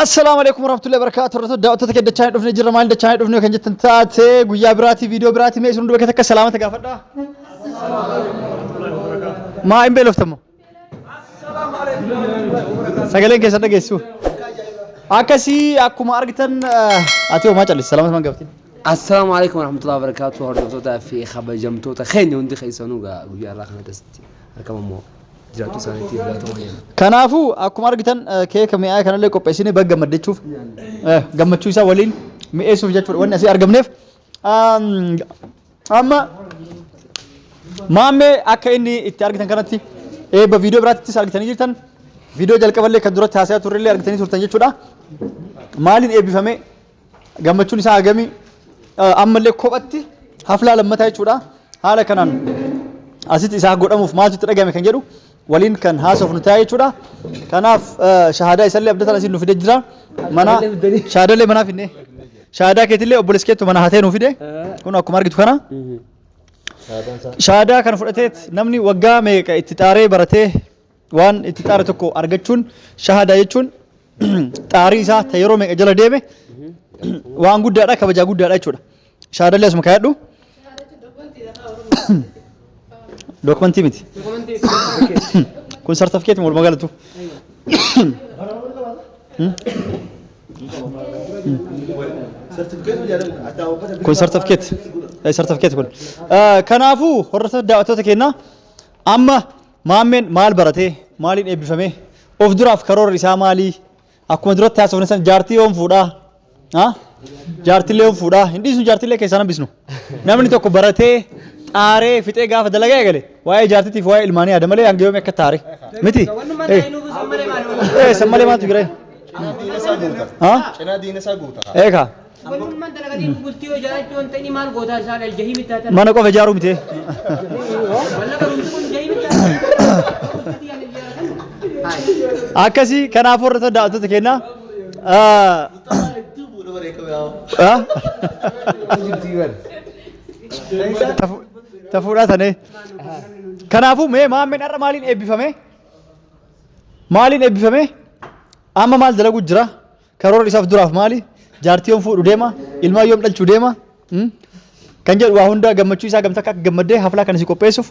Assalaamu alaikum warahmatullahi wabarakatuh. Hordoftoota daawwattoota keenya dachaa dhufne jirra. Maal dachaa dhufne kan jettan taate guyyaa biraatii viidiyoo biraatii mee isin hundi bakka takka salaamata gaafadha. Maa hin beeloftamu? Sagaleen keessan dhageessu. Akkasii akkuma argitan ati homaa callisi salaamata maan gaafatin. Assalaamu alaikum warahmatullahi wabarakatuh hordoftootaa fi kabajamtoota keenya hundi keessanuu gaa guyyaa irraa kanatti asitti argamamoo jiraachuu isaaniitiif galatoomaa jenna. Kanaafuu akkuma argitan keeka mi'aa kanallee qopheessinee baga gammaddechuuf gammachuu isaa waliin mi'eessuuf jechuudha wanni asii argamneef. Amma maammee akka inni itti argitan kanatti eebba viidiyoo biraattis argitanii jirtan viidiyoo jalqaballee kan duratti haasayaa turrellee argitanii turtan jechuudha. Maaliin eebbifame Gammachuun isaa hagamii ammallee kophatti haflaa lammataa jechuudha. Haala kanaan asitti isaa godhamuuf maaltu itti dhagahame kan jedhu waliin kan haasofnu ta'a jechuudha. Kanaaf shahaadaa isallee abdataan asiin nu fide jira. Mana shahaadallee manaa fidne. Shahaadaa keetillee obboleessi keetu mana hatee nu fide. Kun akkuma argitu kana. Shahaadaa kana fudhateet namni waggaa meeqa itti xaaree baratee waan itti xaare tokko argachuun shahaadaa jechuun xaarii isaa ta yeroo meeqa jala deeme waan guddaadha kabajaa guddaadha jechuudha. Shahaadallee asuma kaayadhu. Dookumantii miti. Kun sartifikeetii walumaa galatu. Kun sartifikeeti. Sartifikeeti kun. Kanaafuu hordoftoota daawwattoota keenyaa amma Maammeen maal baratee? Maaliin eebbifamee? Of duraaf karoorri isaa maalii? Akkuma duratti haasofne san jaartii yoom fuudhaa? Ha? Jaartillee yoom fuudhaa? Hin dhiisnu jaartillee keessaa hambisnu. Namni tokko baratee xaaree fixee gaafa dalagaa eegale waa'ee jaartitiif waa'ee ilmaanii yaada malee hanga yoomii akka taare. Miti? Wannummaan Eh, taa'ee nuuf san malee maali? eh, san malee maaltu jira? Cinaa diina isaa guuta. Ha? Cinaa diina isaa guuta. Eekaa. Wannummaan dalaganii bultii yoo ijaarachuu hin ta'in maal gootaa isaan aljahii taatan. Mana qofa ijaaruu miti. Mallaqa rumti kun jahii taatan. Akkasii kanaafuu warra daawwattoota keenyaa. Tafuudhaa tanee. Kanaafuu mee maammeen har'a maaliin eebbifame? Maaliin eebbifame? Amma maal dalaguu jira? Karoorri isaaf duraaf maali? Jaartii yoom fuudhu deema? Ilmaan yoom dhalchuu deema? Hmm? Kan jedhu waa hunda gammachuu isaa gamta akka gammaddee haflaa kana si qopheessuuf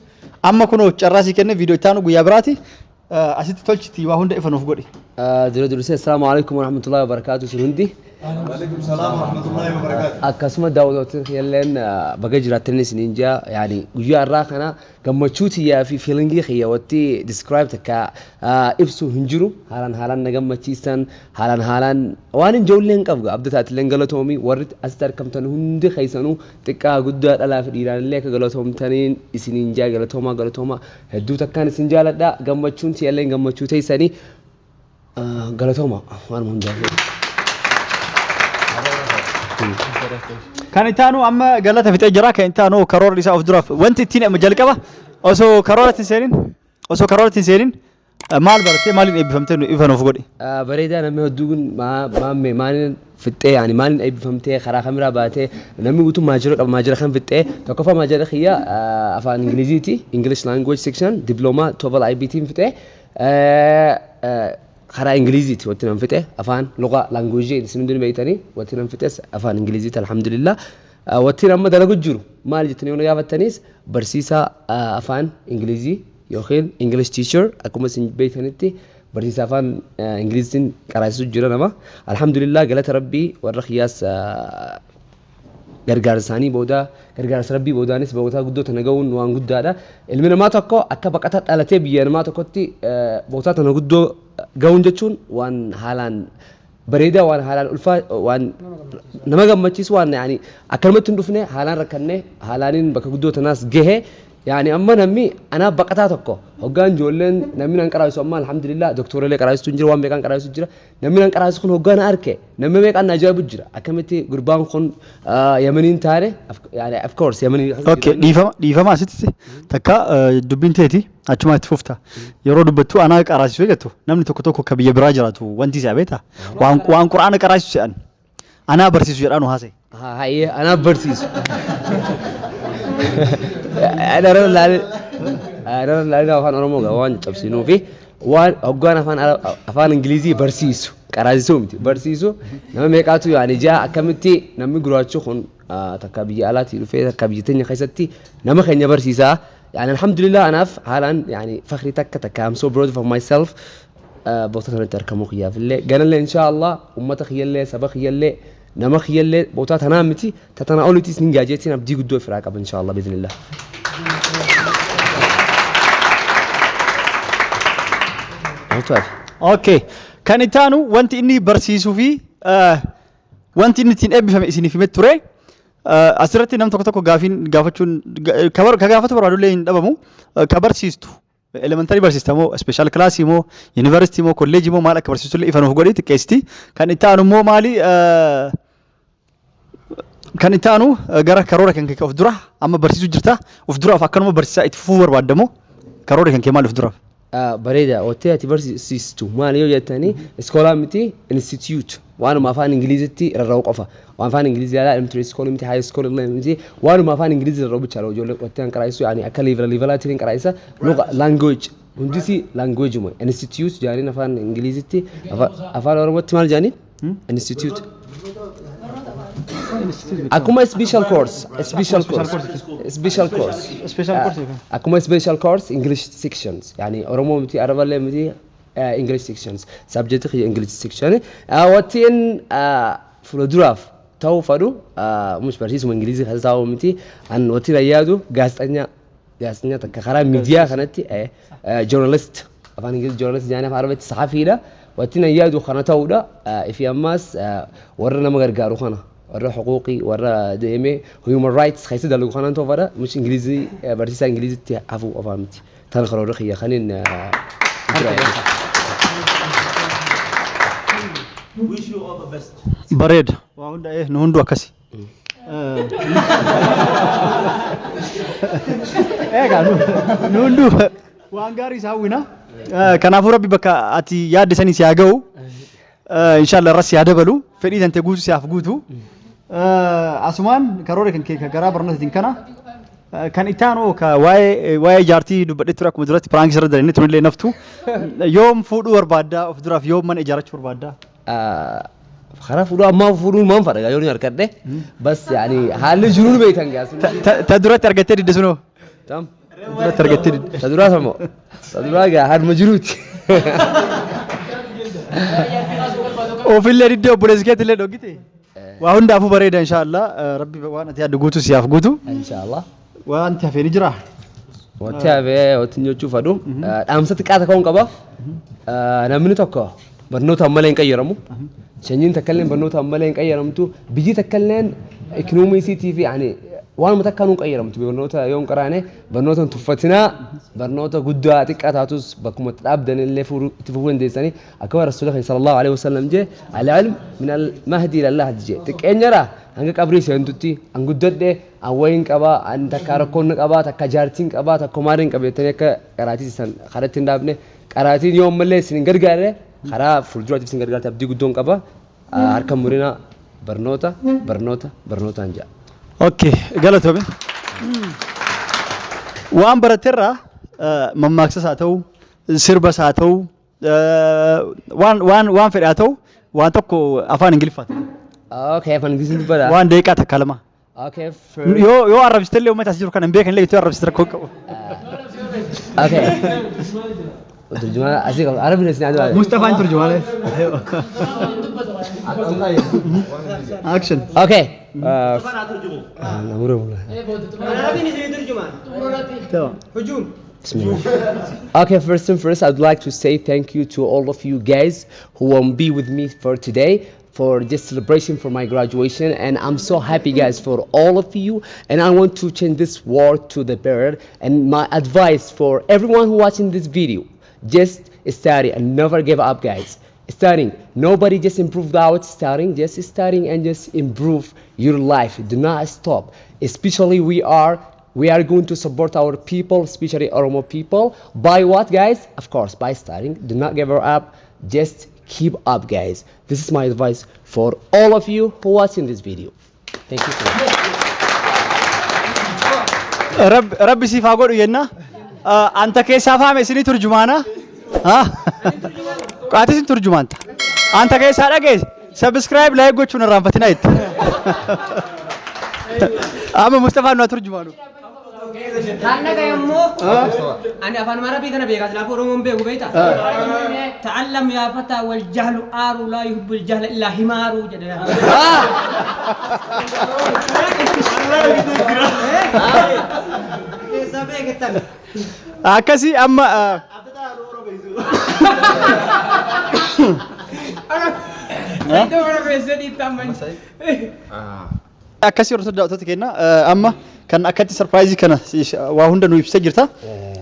amma kunoo carraa si kenne viidiyoo itti aanu guyyaa biraati asitti tolchiti waa hunda ifa nuuf godhi. Dura dursee assalaamu alaikum warahmatullahi wabarakatuh isin hundi. Waalaikum salaam warahmatullahi wabarakatuh. Akkasuma daawwattoota kiyyalleen baga jiraattanii isiniin jaa yaani guyyaa har'aa kana Gammachuu tiyyaa fi feelingii kiyya watti describe takka ibsu hin jiru. Haalaan haalaan na gammachiistan. Haalaan haalaan waan hin ja'ullee hin qabu. Abdata atilleen galatoomi. Warri asitti argamtan hundi keessanuu xiqqaa guddaa dhalaa fi dhiiraan illee akka galatoomtaniin isiniin jaa galatoomaa galatoomaa. Hedduu takkaan isin jaaladha. Gammachuun tiyyalleen gammachuu teessanii. Galatooma waanuma hundaafuu. Kan itti aanu amma galata fixee jira. Kan itti aanu karoorri isaa of duraaf wanti ittiin amma jalqaba osoo karoora ittiin seenin osoo karoora ittiin seenin maal barattee maaliin eebbifamtee nu ifa nuuf godhi. Bareedaa namni hedduu kun maamme maaliin fixxee yaani maaliin eebbifamtee karaa kamiraa baatee namni guutuun maajira qaba maajira kan fixxee tokkoffaa maajira kiyya afaan Ingiliziiti English language section diploma TOEFL IBT'n fixee Karaa Ingiliziiti wanti nan fixe afaan lugaa language isin hundi ni beektanii wanti nan fixes afaan Ingiliziiti alhamdulillah. Wanti amma dalagu jiru maal jettanii yoo na gaafattanis barsiisaa afaan Ingilizii yookiin English teacher akkuma isin beektanitti barsiisaa afaan Ingiliziitiin qaraasisu jira nama. Alhamdulillah galata rabbii warra kiyyaas gargaarsa isaanii booda gargaarsa rabbii boodaanis bootaa guddoo tana ga'uun waan guddaadha. Ilmi namaa tokko akka baqata dhalatee biyya namaa tokkotti bootaa tana guddoo ga'uun jechuun waan haalaan bareedaa waan haalaan ulfaa waan nama gammachiisu waan yaani akkanumatti hin dhufne haalaan rakkanne haalaaniin bakka guddoo tanaas gahe Yaani amma namni anaa baqataa tokko hoggaan ijoolleen namni nan qaraa'isu amma alhamdulillah doktoreelee qaraa'istu hin jira waan meeqaan qaraa'isu jira namni nan qaraa'isu kun hoggaa na arke namni meeqaan na ajaa'ibu jira akkamitti gurbaan kun yamaniin taane yaani of course yamanii Okay, dhiifama dhiifama asitti takka dubbiin teeti achumaa itti fufta. Yeroo dubbattu anaa qaraasisu eegattu namni tokko tokko ka biyya biraa jiraatu wanti isaa beekta. Waan waan quraana qaraasisu se'an. Anaa barsiisu jedhaa nu haasa'e. Hayyee anaa barsiisu. Dharara laalin afaan Oromoo gaa waan cabsinuu fi Waan hoggaan afaan Ingilizii barsiisu, qaraasisuu miti, barsiisu, nama meeqaatu yaani jaa akkamitti namni gurraachi kun takka biyya alaatii dhufee takka biyya teenya keessatti nama keenya barsiisaa. Yani alhamdulillah, anaaf haalaan yani fakhrii takka takka, I'm so proud of myself. Boota kanatti argamuu kiyyaaf illee ganallee insha Allah ummata kiyyallee, saba kiyyallee, nama kiyyallee bootaa tanaa miti ta tanaa olitis nin gaajeetiin abdii guddoo ofiraa qaba, insha Allah, biiznillah. Maaltu hafe? Okay. Kan itti aanu wanti inni barsiisuu fi wanti inni ittiin eebbifame isiniif himee ture. Asirratti nam tokko tokko gaafiin gaafachuun ka gaafatu barbaadullee hin dhabamu. Ka barsiistu elementary barsiista moo, special class moo, yuunivarsiitii moo, kolleejii moo, maal akka barsiistullee ifa nuuf godhi xiqqeessiti. Kan itti aanu immoo maali? Kan itti aanu gara karoora kan kee of dura amma barsiisuu jirta. Of duraaf akkanuma barsiisaa itti fufuu barbaaddamoo, karoora kan kee maali of duraaf? Bareeda. Wattee ati barsiistu maali yoo jettanii, iskoolaa miti, institute, waanuma afaan Ingilizitti rarra'u qofa. Waan afaan Ingilizii alaa elementary school miti, high school illee miti, waanuma afaan Ingilizii rarra'u bichaadha. Ijoollee wattee an qaraa'isu yani akka level levelaatiin hin qaraa'isa. Luqa language hundisi language uma institute jaaniin afaan Ingilizitti. Afaan Oromootti maal jaaniin institute? Akkuma special course, special course, special course. Special course. Akkuma special course English sections, yani Oromoo miti, Araballee miti, English sections, subject kiyya English section. Wattiin fuulduraaf ta'uu fadhu mus barsiisuma Ingilizii keessa taa'uu miti. An wattiin ayyaadu gaazexanyaa takka karaa miidiyaa kanatti, journalist, afaan Ingilizii journalist jaanii, afaan Arabitti saxafiidha. Wattiin ayyaadu kana ta'uudha. Ifi ammaas warra nama gargaaru kana, warra xuquuqii, warra deemee human rights keessa dalagu kanaan ta'uu fadha. Mus Ingilizii barsiisaa Ingilizitti hafuu qofaa miti. Tan karoora kiyya kaniin jira. Wish you all the best. Bareeda. Waa hunda nu hunduu akkasi. Egaa nu hunduu waan gaarii isaa hawwina. Kanaafuu Rabbi bakka ati yaadde sanii si haa ga'u. Inshallah irras si haa dabalu. Fedhii tante guutu si haaf guutu. Asumaan karoora kan kee garaa barnootaatiin kana kan itti aanu ka waa'ee jaartii dubbadhee ture, akkuma duratti prankii sirra dalanii tunillee naftu. Yoom fuudhuu barbaaddaa of duraaf, yoom mana ijaarrachuu barbaaddaa? Karaa fuudhuu ammaa fuudhuu maan fadha yoo ni harkadhe bas, yaani haalli jiruu nu beektan gaa. Ta duratti argattee didde sunoo? Tam. Duratti argattee didde. Ta duraa samoo ta duraa gaa harma jiruuti. Ofillee diddee, obboleessi keetillee dhoggite. Waa hundaafuu bareeda, inshaallah. Rabbi waan ati yaaddu guutu siyaaf guutu. Inshaallah. Wanti hafee ni jira. Wanti hafee wanti jechuu fadhu dhaamsa xiqqaa takka qaba. Namni tokko barnoota malee hin qayyaramu. Sanyiin takka illee barnoota malee hin qayyaramtu. Biyyi takka illee ikinoomii isiitii fi yani waanuma takka nuun qayyaramtu barnoota yoo hin qaraane. Barnoota hin tuffatinaa. Barnoota guddaa xiqqaa taatus bakkuma itti dhaabdan illee itti fufuu dandeessanii. Akkuma Rasuula keenya sallallahu alaihi wasallam jee, "Al-ilm min al-mahdi ila al-lahdi" jee, xiqqeenyarraa hanga qabrii seentutti an guddadhe, an wayiin qabaa, an takka rakkoon qabaa, takka jaartiin qabaa, takka maaliin qaba jettanii akka qaraatii san karatti hin dhaabne. Qaraatiin yoo ammallee isin hin gargaarre, karaa fuulduraatiif isin gargaarte abdii guddoon qaba. Harka murinaa, barnoota, barnoota, barnootaan jedha. Okay, galatoomi. Waan baratterraa mammaaksas haa ta'u, sirbas haa ta'u, waan fedhe haa ta'u, waan tokko afaan Ingiliffaatiin. Okay, afaan Ingiliziin dubbata. Waan daqiiqaa takka lama. Okay, first. Yoo arrabsitellee uummata as jiru kana hin beekan illee yoo arrabsite rakkoo qabu. Okay. Turjumaa asii qaba. Arabni isin aduu. Mustafaan turjumaale. Action. Okay. Namura mura. Arabiin isinii turjumaan. Tamam. Hujuum. Bismillah. Okay, first and first, I'd like to say thank you to all of you guys who won't be with me for today for this celebration for my graduation, and I'm so happy, guys, for all of you. And I want to change this word to the better. And my advice for everyone who watching this video, just study and never give up, guys. Studying, nobody just improve without studying. Just studying and just improve your life. Do not stop. Especially we are going to support our people, especially Oromo people. By what, guys? Of course, by studying. Do not give up. Just keep up, guys. This is my advice for all of you who watching this video. Thank you so much. Rabbi siif haa godhu jenna. Anta keessaa faame isinii turjumaana. Atis hin turjumaanta. Anta keessaa dhageesse subscribe like gochuun irraanfatinaa itti. Amma Mustafaan nu haa turjumaanu. Kan dhagaye immoo ani afaan Arabii kana beekaa silaafuu Oromoon beeku beekta. Ta'allam yaa fataa wal jahlu aaru laa yuhibbul jahla illaa himaaru jedhe. Keessaa beektan. Akkasii amma Iddoo kana keessee dhiitta amma. Akkasii hordoftoota daawwattoota keenya amma kan akkatti surprise kana waa hunda nu ibsee jirta.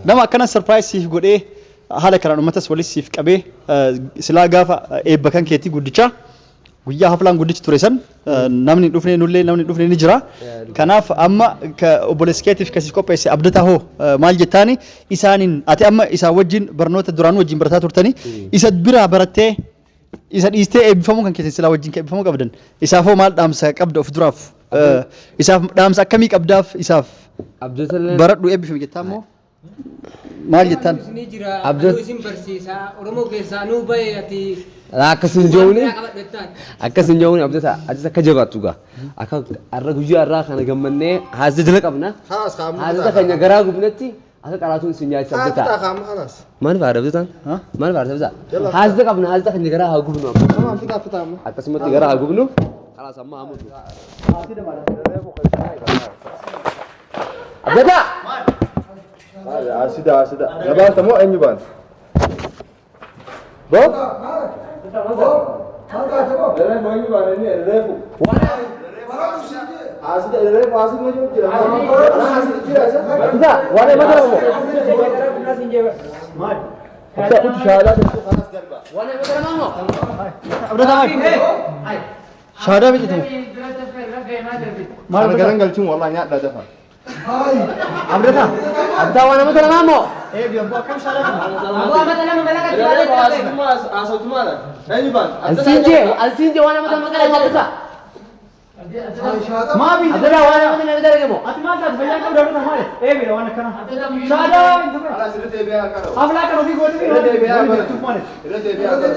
Nama akkana surprise siif godhee haala kanaan uummatas walis siif qabee silaa gaafa eebba kan keetii guddichaa guyyaa haflaan guddichi ture san namni hin dhufne nullee namni hin dhufne ni jira. Kanaaf amma obboleessi keetiif kan siif qopheesse abdataa hoo maal jettaani isaaniin ati amma isaan wajjin barnoota duraan wajjin barataa turtanii isa biraa barattee isa dhiistee eebbifamuu kan keessan silaa wajjin eebbifamuu qabdan isaaf hoo maal dhaamsa qabda of duraaf isaaf dhaamsa akkamii qabdaaf isaaf Abdatallee baradhu eebbifami jettaa immoo maal jettaan? Ni jira. Abdul- Anuu isin barsiisa. Oromoo keessaa nuu bahe ati. Akkas hin joowne. Waan biraa qabadhu jettaan. Akkas hin joowne abdata atis akka jabaattu gaa. Akka har'a guyyaa har'aa kana gammannee haasda jala qabna. Haas kaa'amu. Haasda keenya garaa gubnetti akka qaraatuun isin nyaachisa abdataa. Kaa'amu halas. Maaliif haadha abdataan? Ha? Maaliif haadha abdataa? Haasda qabna haasda keenya garaa haa gubnu amma. Tamam fitaa fitaa amma. Akkasumatti garaa haa gubnu. Kalaas amma haa mutu. Abdataa! Asida asida. Gabaasa moo eenyu baana? Bo? Reefu eenyu baana inni reefu. Asida reefu asida ma jiru jira. Asida jira isa. Abdataa! Waan eebbaa kana moo? Kutu shaadaa tokko kanas darba. Waan eebbaa kana moo? Abdataa maal? Shaadaa miti ta'u. Maal Kana garan galchuun wallahi nyaadhaa dafa. Abdataa. Abdataa waan nama kana moo? Eebbi abbaa akkam shaadaa miti? Abbaa mata lama malaka itti Reefu baay'ee asuma asuma Eenyu baana? Ansiinjee ansiinjee waan nama kana moo abdataa? Maa biyya? Abdataa waan nama kana dalage moo? Ati maal taate fayyaan qabdu abdataa maali? Eebbi waan akkana. Shaadaa miti ta'u. Kanas irra deebi'aa kana. Haflaa kan ofii goote Irra deebi'aa waan beektuuf maali? Irra deebi'aa kana.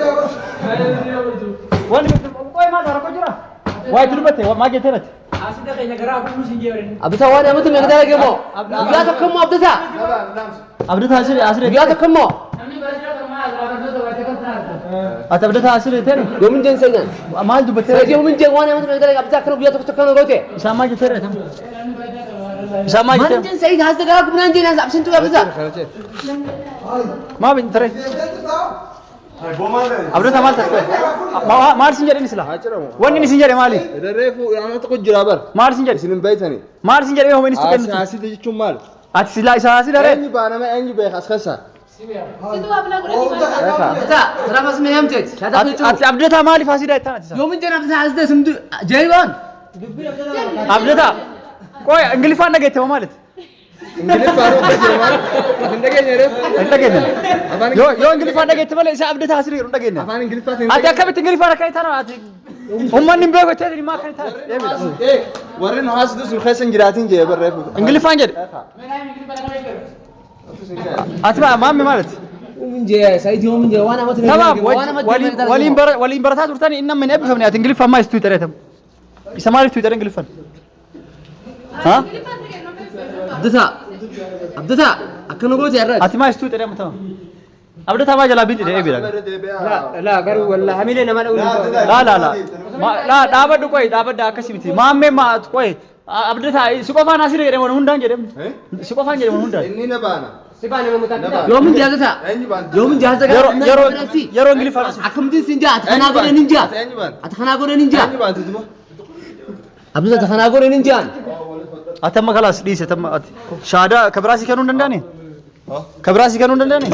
Waan beektuuf qoy maal rakkoo jira? Waa itti dubbatte maa jettee natti? Asida keenya garaa gubnu sin jeerin. Abdataa waan nama kana dalage moo? Guyyaa tokko immoo abdataa? Abdataa asiree asiree. Guyyaa tokko immoo? Ati abdataa asiree ta'e Yoomin jeen seenyaan? maal dubbattee? Sayid yoomin jeen waan nama kana dalage abdataa akkana guyyaa tokko tokko goote? Isaan maal jettee reetam? Isaan maal Maal jettee? jeen Sayid haasda garaa gubnaan jeen absintu abdataa? Maa bin tere? Abdataa maal taate? Maal sin jedhin sila? Wanni inni sin jedhe maali? Reefu ana tokko jira bar. Maal sin jedhe? Isin hin beektani. Maal sin jedhe hoo inni si kennitu? Asida jechuun maal? Ati silaa isaa asii daree? Eenyu baana ma eenyu beeka as keessa? Abdataa saraafas mee hamteet? Ati abdataa maaliif asii jettaan ati isa? Yoomin jeen abdataa haasda sumdu jeeni waan? Abdataa qoy Ingiliffaan dhageette moo maaliti? Ingiliffaan akka jira maal? Ati hin dhageenye reefu. Hin dhageenye. Afaan Yoo yoo Ingiliffaan dhageette malee isa abdataa asii jedhu hin dhageenye. Afaan Ingiliffaatiin. Ati akkamitti Ingiliffaan akka taana ati uummanni hin beeku jettee maa akka taate? Eh, warri nu haasdu sun keessa hin jiraatin jee bar reefu. Ingiliffaan jedhe. Ati maamme maaliti? Yoomin jee Sayid yoomin jee waan nama kana Tamam dalage moo? Waan nama waliin waliin waliin barataa turtanii inni amma hin eebbifamne ati Ingiliffaan maal itti tuuxareetam? Isa maaliif tuuxare Ingiliffaan? Ha? Abdataa abdataa akkana goote har'a? Ati maal itti tuuxare amma tamam? Abdataa maa jalaa bitti eebbi Irra deebi'aa. Laa garuu wallahi hamilee nama dha'uu hin ta'u. Laa laa laa. Laa dhaabadhu qoy dhaabadha akkasii miti. Maammee maa qoy abdataa si qofaan asirra jedhame waan hundaan jedhame. Si qofaan jedhame waan hundaan. Inni na baana. Si baana nama mutaatti. Yoomin jee abdataa? Eenyu baana? Yoomin jee haasda garaa Yeroo gubnaan yeroo jeen yeroo Ingiliffaan asii. Akkamittiin sin jaa ati kanaa godhe nin jaa Ati eenyu baana? ati kanaa godhe nin jaa Eenyu baana duuba? Abdataa ati kanaa godhe nin jaan Ati amma kalaas dhiise tamma ati shaadaa kabiraasii kennuu hin danda'anii? Kabiraasii kennuu hin danda'anii?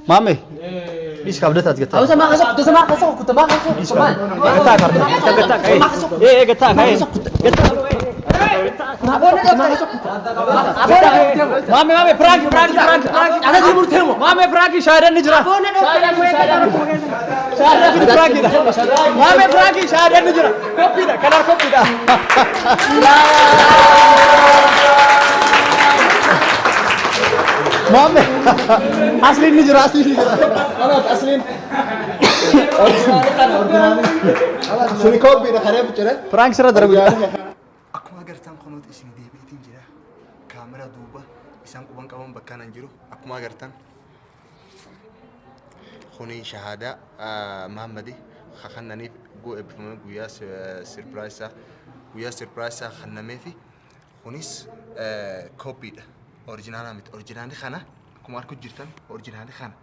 Maammee dhiisi ka abdataa ati gattaa. Abdataa maa kasa kutte maa kasa kutte maa kasa kutte maal Gattaa kaarta. Gattaa ka'ee. Ee gattaa ka'ee. Gattaa. Maammee maammee piraanki piraanki piraanki piraanki. Ana jiru murtee moo Maammee piraanki shaadaan ni jira. Shaadaan ni piraankiidha. Maammee piraanki shaadaan ni jira. Koppiidha kanaaf koppiidha. Muhammed asliin ni jira, asliin ni jira. Kanaaf asliin. Originaali kana originaali. Suni kooppiidha karee buccire. Prank sirra dalagu jira. Akkuma agartan kunuuti isin deebiitiin jira. Kaamera duuba isaan quban qaban bakka nan jiru. Akkuma agartan kuni shahaadaa Mahammadi kakannaniif eebbifamee guyyaa surprise guyyaa surprise kennameefi kunis kooppiidha. Originaalaa miti. Originaalli kana akkuma argu jirtan originaalli kana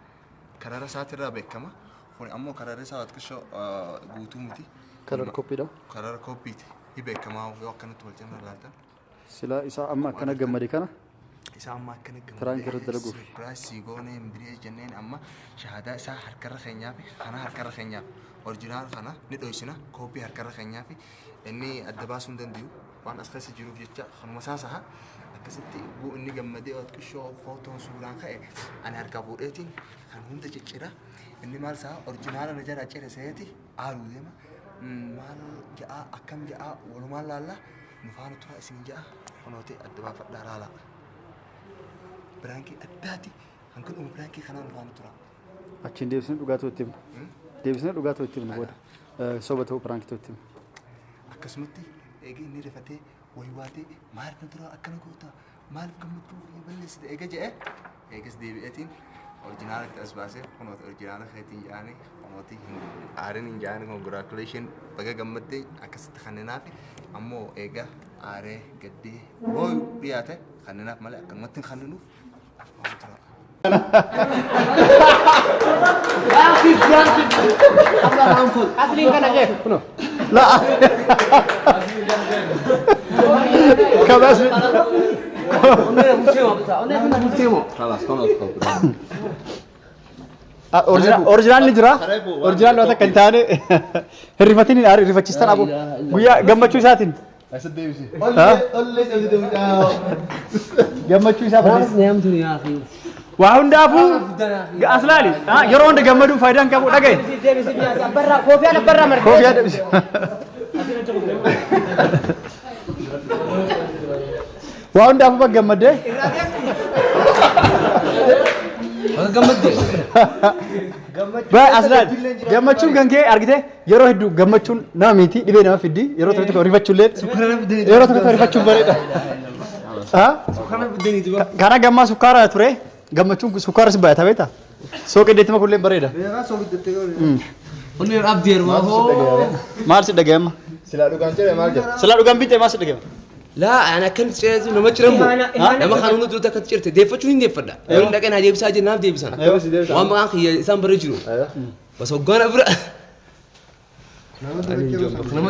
karara isaatirraa beekama. Kuni ammoo kararri isaa xiqqishoo guutuu miti. Karar koppiidha. Karara kooppiiti. Ni beekamaa yoo akkanatti wal cinaa ilaaltan. Sila isaa amma akkana gammade kana Isaa amma akkana gammadee Prank irratti dalaguuf. Surprise goonee mindiree jenneen amma shahaadaa isaa harkarra keenyaa fi kana harkarra keenyaaf original kana ni dhoysina, kooppii harkarra keenyaa fi inni adda baasuu hin danda'u waan as keessa jiruuf jecha kanuma isaa saha akkasitti guu inni gammadee xiqqishoo footoon suuraan ka'e ani harkaa fuudheetiin kan hunda ciccira. Inni maal isaa original na jala cire seeti aaruu deema. Maal ja'a, akkam ja'a, walumaan laalla, nu faana tura isin ja'a. Kunooti adda baafadhaa laalaa. Prankii addaati. Hanga dhuma prankii kanaa nu faana tura. Achiin deebisnee dhugaatuu itti himna. Deebisnee dhugaatuu itti himna booda. Soba ta'uu, prank ta'uu itti himna. Akkasumatti eegi inni rifatee waywaatee maaliif na dura akkana goota, maaliif gammachuu kiyya balleessite eega je'e, eegas deebi'eetiin original itti as baasee kunooti original keetiin jedhanii, kunooti hin aarin hin jedhanii, congratulation, baga gammaddee akkasitti kanneenaaf. Ammoo eega aaree gaddee booyu dhiyaate kanneenaaf malee akkanumatti hin kenninuuf waan tura. يا اخي prank. Asliin kana jee. La. Kam asli? خلاص خلاص. Original ni jira. Original waan akka hin taane hirrifatiin hin hirrifachiistan abu. Guyyaa gammachuu isaatiin. Asii deebisi. Ollee ollee deebisi. Gammachuu isaa balleessa. نعمتني يا اخي. Waa hundaafuu as laali. Yeroo hunda gammaduun faayidaa hin qabu, dhagaye. Deebisi abbarraa koofiyaan abbarraa margee. Koofiyaa deebisi. Waa hundaafuu bakka gammaddee. Gammadde. Baay as laali. Gammachuun kan kee argite, yeroo hedduu gammachuun nama miti, dhibee nama fiddi. Yeroo tokko tokko rifachuullee, yeroo tokko tokko rifachuun bareeda. Kana gammaa sukkaara ture, gammachuun sukkaara si baay'ata beektaa? Sooqiddeetti makullee bareeda. Onneen abdii yeroo. Maal si dhaga'ama? Silaa dhugaan jedhe maal jedha? Silaa dhugaan bitte maal si dhaga'ama? Laa, ani akkan ciree nama ciramu. Nama kan hunda duratti akka cirte deeffachuu hin deeffadha. Yoo dhaqee naa deebisaa jennaaf deebisan. Waan maqaan kiyya isaan bara jiru. Bas hoggaan bira. Nama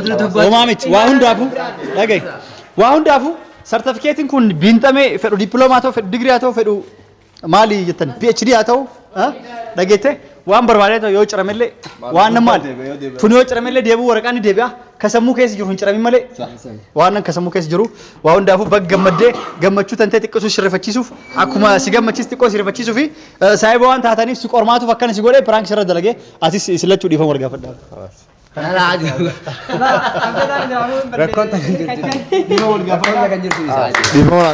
duratti hoggaa. Homaa miti, waa hundaafuu dhaga'i. Waa hundaafuu sartifikeetiin kun biinxamee fedhu dippiloomaa ta'u, fedhu digirii haa ta'u, fedhu maali jettan, PhD haa ta'u, dhageette, waan barbaadee ta'u yoo ciramellee waan nama maali tun yoo ciramellee deebi'uu waraqaan ni deebi'a, ka sammuu keessa jiru hin ciramin malee waan ka sammuu keessa jiru. Waa hundaafuu baga gammaddee. Gammachuu tantee xiqqisuu shirrifachiisuuf, akkuma si gammachiis xiqqoo shirrifachiisuu fi saayiba waan taataniif si qormaatuuf akkana si godhee prank sirra dalagee atis isin lachuu dhiifama wal gaafadhaa. Rakkoon tan jirtu. Rakkoon kan jirtu isa. Dhiifama.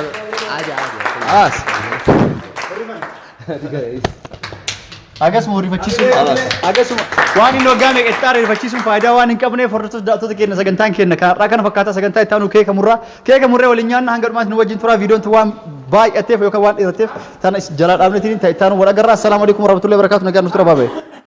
Aja aja. As. Akkasuma rifachiisuun, akkasuma waan inni waggaa meeqa itti aare rifachiisuun faayidaa waan hin qabneef, hordoftoota daawwattoota keenya, sagantaan keenya kan har'aa kana fakkaata. Sagantaa itti aanu keeka murree waliin nyaanna. Hanga dhumaatti nu wajjin turaa. Viidiyoon tun waan baay'ateef yookaan waan dheerateef tana jalaa dhaabnetiin itti aanu wal agarraa. Assalaamu alaikum warahmatullahi wabarakatuh. Nagaan nu tura, baabee.